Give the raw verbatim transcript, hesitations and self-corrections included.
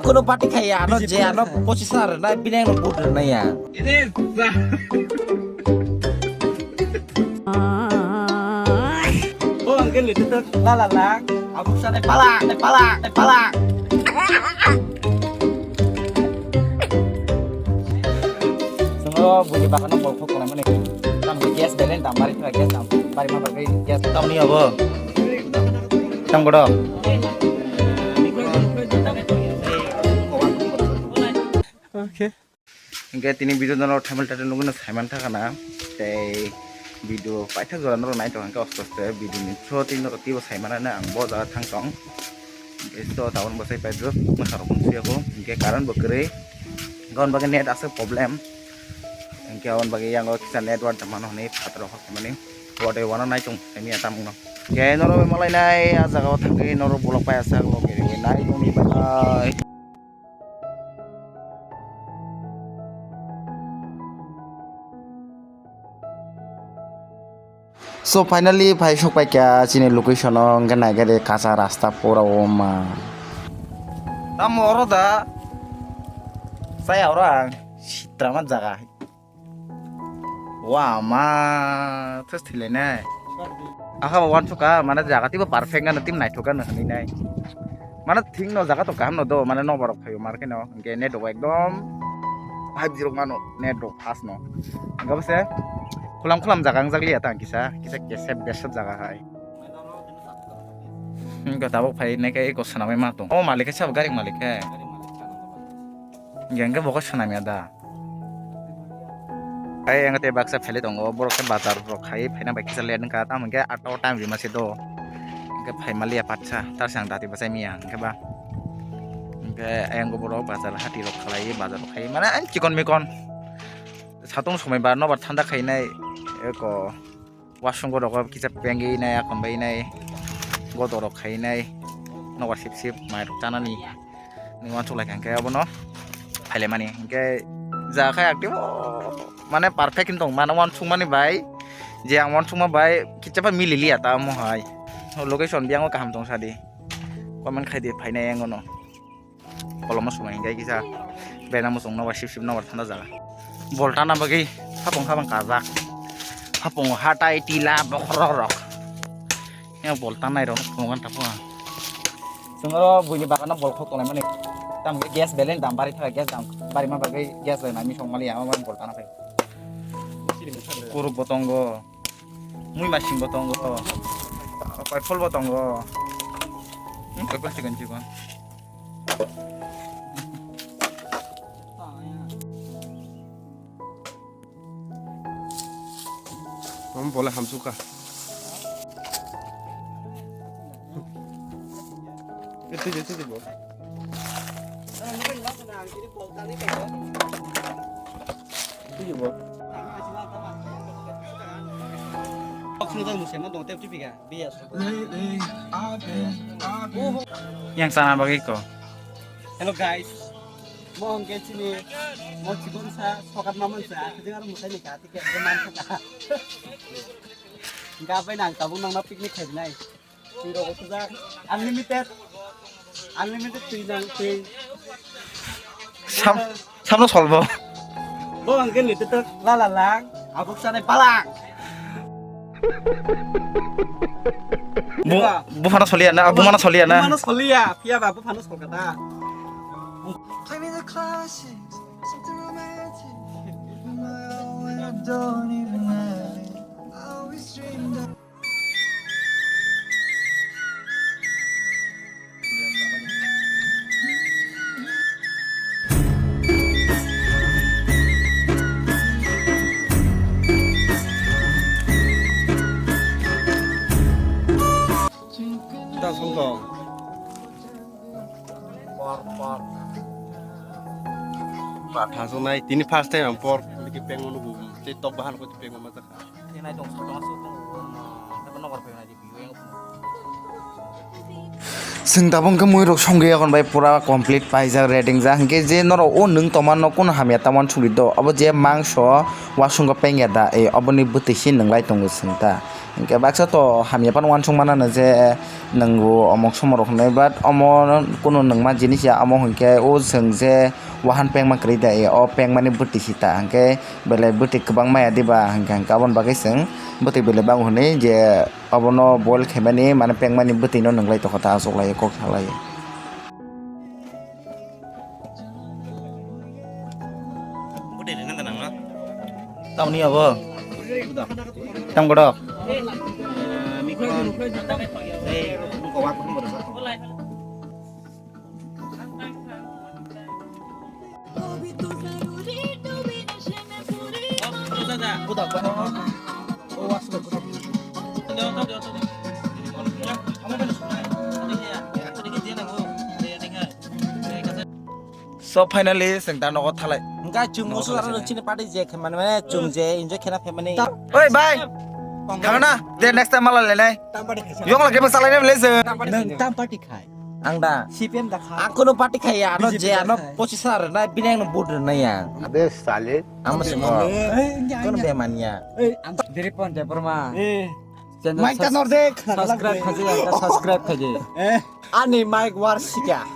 Kono party khaiya, ano je ano pochis na rwnai, bini ano vote rwnai ya. Oh, uncle, itu tuh, la, la, la. Abuk sana palak, palak, palak. Semua bunyi bakana bolko kolam ini. Tam gas belen tam bari tuh gas tam. Bari ma bari gas tam ni abo. Tam godo. Okay. Hingke tini video no thamil tata nugui no saiman thaka na. Tei video paithak jora no nai tong hingke osto osto video ni through tini no tibo saiman na ang bo jaga thang tong. Hingke so tabon bo sai paidro masa rok suya ko. Hingke karon bo kwrwi. Hingke on bagwi net aswk problem. Hingke on bagwi yango kisa network tongmano hinwi phataro hor tongmani. Wade wano nai tong simi atam no. Hingke norok malai nai a jaga o thangwi norok bolok pai asak logi nai tongni bai. So finally phai sok pai kha chini location o, hingke naikhe de kacha rasta pura o ma. Tamo oro da. Saya oro ang sitrama jaga. Wa ma, thus thilai nai. Aha ba wan suka, mana jaga tiba perfect gana, tim naithok gana hinwi nai. Mana thing no jaga to kaham no do, mana no borok phaio market no, hingke net rok ekdom five G rok mano, net rok fast no. Hingke bose khulam khulam jaga wng jak liya ta kisa, kisa kese besat jaga hai. Hingke tabuk phai nai khe eko swnamwi ma tong. O malik khe sabo gari malik khe. Hingke hingke bo khe swnamya da. Ai ang tei baksa phele tongo, borok khe bazar rok khai phaina bai kisa late wngkha, tamo hingke atta o time rima se do. Hingke phai maliya patsa, tar sang dati bachai miya hingke ba. Hingke ayang borok bazar hati rok khalai, bazar rok khai, mane ang chikon mikon. Satung somoi ba nobar thanda khainai, eko. Wasung rok kisa pengwi nai, akon bai nai, godo rok khai nai, nobar sip sip mai rok chanani ni wansuk lai kha, hingke abono phailaimani, hingke ja khai active o, mane perfect wng tong mano wansukmani bai, je ang wansukma bai kisa bai mili liya ta omo hai. O location biyang o kaham tong sadi, comment khai di phainai ang ono. Koloma sumai hingke kisa bena muchung nobar sip sip nobar thanda jaga. Boltana bagwi hapung habang kajak. Hapung hatai tila bokhorok rok. Yang boltanai rok phungan tapu ang. Sengoro buini bagana bolkhok tongnai mani. Tam gas belen dam bari thai gas dam. Bari ma bagwi gas lai nami song mali ama boltana phai. Kuruk botongo. Mui masing bo tongo. Koifol bo tongo. Hmm, koifol chigon chigon. Mama bole hamsukha. Itu je, itu je, bol. Itu je, bol. Yang sana bagi ko. Hello guys. Mo hingke chini mo chibon sa sokat mamon sa, kijing aro musai ni kati ke man sa. Hingke apai nang tabuk nang na picnic khai nai. Twi rok sujak. Unlimited. Unlimited twi nang twi. Sam, samno solbo. Bo ang gani tetek la la lang. Abuk sanai palak. Bu, bu phano soliya na, bu mano soliya na. Bu mano soliya, phiya ba bu phano solkata. Play me the classics, something romantic. My own, I don't even have it. I always dreamed of Ta song tong. Por, por. Patha song nai, tini first time ang por, tini ki peng manu bu, tei tok bahan ko peng manu. Chwng tabuk khe mui rok songwi yakon bai pura complete paijak, ready wngjak, hinkhe je norok o nwng tongma no kunu hamya tamo songwi do, obo je mangso wasungo pengya da, e oboni bwtwi se nwnglai tongo chwng ta. Hinkhe baksa to hamya phano uansuk manano je nwng bo omok somorok hinwi, but omo kunu nungma jinis ya, omo hinkhe o chwng je wahan pengma kwrwi da, o pengmani bwtwi sita, hinkhe belai bwtwi kwbangma ya diba, hinkhe, hinkhe aboni bagwi chwng bwtwi belai bango hinwi je obono boil khaimani, mane pengmani bwtwino nwnglai tongkha ta, achuklai kok salai. Tamni abo? Tam godok. So finally, chwng da nogo thalai. Hwnkhe chwng nogo musu thalai aro chini party je khe mane, mane chwng je enjoy khena phaimani. Oi bhai, thangna de next time mala lenai. Tam party khaisa. Yong lagi masalai nem lese. Nang tam party khai. Ang da. C P M da khai. Ang kono party khai ya, ano B J P je da ano khai. Pochis hajar na bini ang vote rwnai ya. Abe sale. Ang masih mau. Kono be mania. Ei, ang diri pon de perma. Eh. Channel Mike sus-, tanor de. Subscribe khaji, ang subscribe khaji. Eh. Ani Mike war sika.